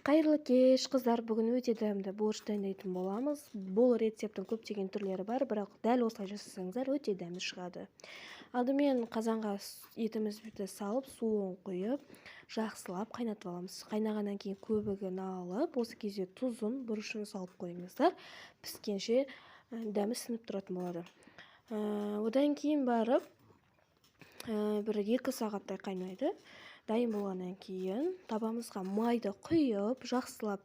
Қайырлы кеш, қыздар! Бүгін өте дәмді борщ дайындайтын боламыз. Бұл рецепттің көптеген түрлері бар, бірақ дәл осылай жасасаңыздар, өте дәмді шығады. Алдымен қазанға етімізді салып, суын құйып, жақсылап қайнатып аламыз. Қайнағаннан кейін көбігін алып, осы кезде тұзын, бұрышын салып қойыңыздар. Піскенше дәмі сіңіп тұратын болады. Одан кейін барып 1-2 сағаттай қайнайды. Дайын болғаннан кейін табамызға майды құйып, жақсылап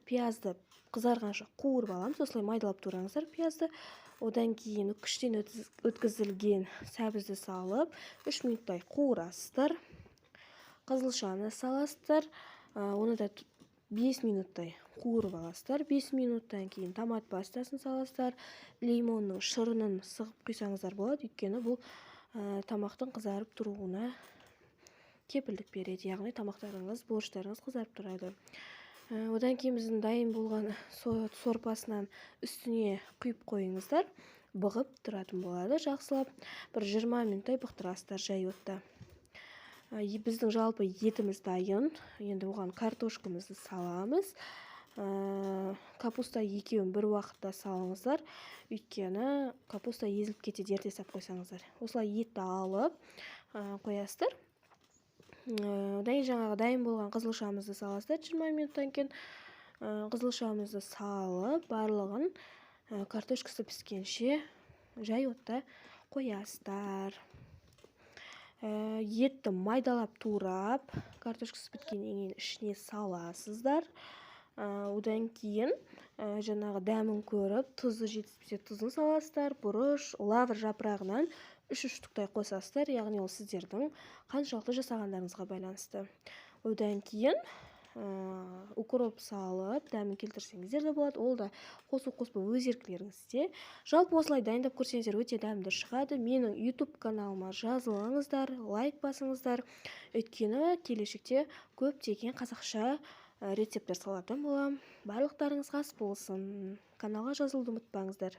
пиязды қызарғанша қуырып аламыз. Осылай майдалап тураңыздар пиязды. Одан кейін үккіштен өткізілген сәбізді салып, 3 минуттай қуырасыздар. Қызылшаны саласыздар, оны да 5 минуттай қуырып аласыздар. 5 минуттан кейін томат пастасын саласыздар. Лимонның шырынын сығып құйсаңыздар болады, өйткені бұл тамақтың қызарып тұруына кепілдік береді, яғни тамақтарыңыз, борщтарыңыз қызарып тұрады. Одан кейін біздің дайын болған сорпасынан үстіне құйып қойыңыздар, бұғып тұратын болады. Жақсылап бір 20 минуттай бұқтырасыздар жай отта. Біздің жалпы етіміз дайын. Енді оған картошкамызды саламыз. Капуста екеуін бір уақытта салыңыздар, өйткені капуста езіліп кетеді ерте салып қойсаңыздар. Осылай етті алып қоясыздар. Одан кейін жаңағы дайын болған қызылшамызды саласыздар. 20 минуттан кейін қызылшамызды салып, барлығын картошкасы піскенше жай отта қоясыздар. Етті майдалап турап, картошкасы біткеннен кейін ішіне саласыздар. Одан кейін жаңағы дәмін көріп, тұзы жетіспесе, тұзын саласыздар. Бұрыш, лавр жапырағынан үш үштіктай қосасыздар, яғни ол сіздердің қаншалықты жасағандарыңызға байланысты. Одан кейін укроп салып, дәмін келтірсеңіздер де болады. Ол да қосу, қоспау өз еркілеріңізде. Жалпы, осылай дайындап көрсеңіздер, өте дәмді шығады. Менің YouTube каналыма жазылыңыздар, лайк басыңыздар, өйткені келешекте көптеген қазақша рецепттер салатын боламын. Барлықтарыңызға ас болсын! Каналға жазылуды ұмытпаңыздар.